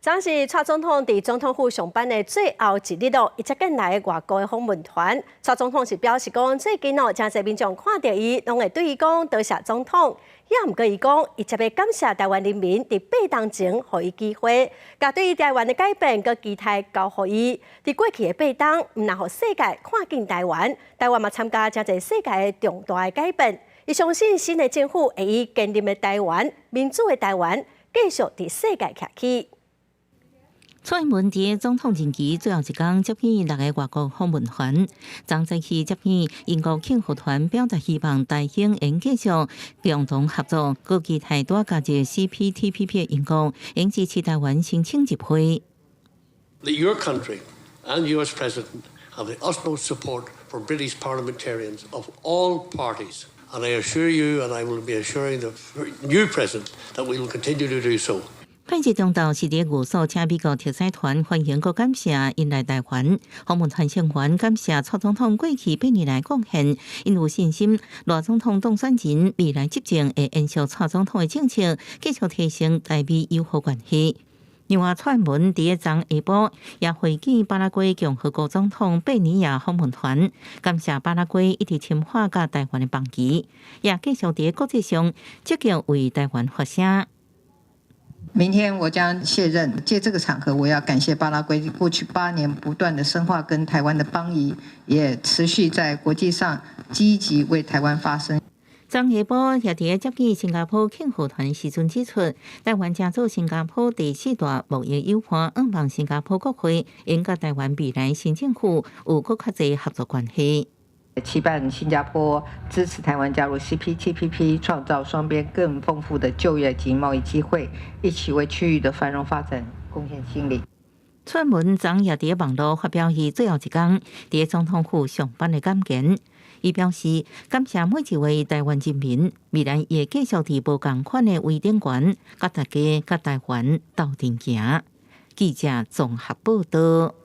昨是蔡總統佇總統府上班的最後一日咯，伊接見來的外國的訪問團。蔡總統是表示講，最近哦，誠濟民眾看著伊，攏會對伊講多謝總統。也毋過伊講，伊特別感謝台灣人民佇八冬前予伊機會，共對於台灣的改變佮期待交予伊。佇過去的八冬，毋但予世界看見台灣，台灣嘛參加誠濟世界的重大的改變。伊相信新的政府會以堅韌的台灣、民主的台灣，繼續佇世界徛起。蔡英文佇總統任期最後一工接見六个外國訪問團，昨早起接見英國慶賀團，表達希望台英會繼續共同合作，閣期待拄加入 CPTPP 的英國，應支持台灣申請入會。 That your country and you as president have the utmost support from British parliamentarians of all parties, and I assure you, and I will be assuring the new president that we will continue to do so. 拜日中晝是佇寓所請美國特使團歡迎閣感謝𪜶來台灣，訪問團成員感謝蔡總統過去8年來貢獻，𪜶有信心賴總統當選人未來執政會延續蔡總統的政策，繼續提升台美友好關係。另外，蔡英文佇昨下晡也會見巴拉圭共和國總統貝尼亞訪問團，感謝巴拉圭一直深化佮台灣的邦誼，也繼續佇國際上積極為台灣發聲。明天我將卸任，借這個場合，我要感謝巴拉圭過去8年不斷的深化跟台灣的邦誼，也持續在國際上積極為台灣發聲。昨下晡也佇接見新加坡慶賀團時陣指出，台灣將做新加坡第四大貿易友伴，向望新加坡國會應佮台灣未來新政府有閣較濟合作關係。期盼新加坡支持台灣加入 CPTPP，創造雙邊更豐富的就業及貿易機會，一起為區域的繁榮發展貢獻心力。蔡英文昨也佇網路發表伊最後一工佇總統府上班的感言，伊表示感謝每一位台灣人民，未來會繼續佇無仝款的維頂懸，佮大家佮台灣鬥陣行。記者綜合報道。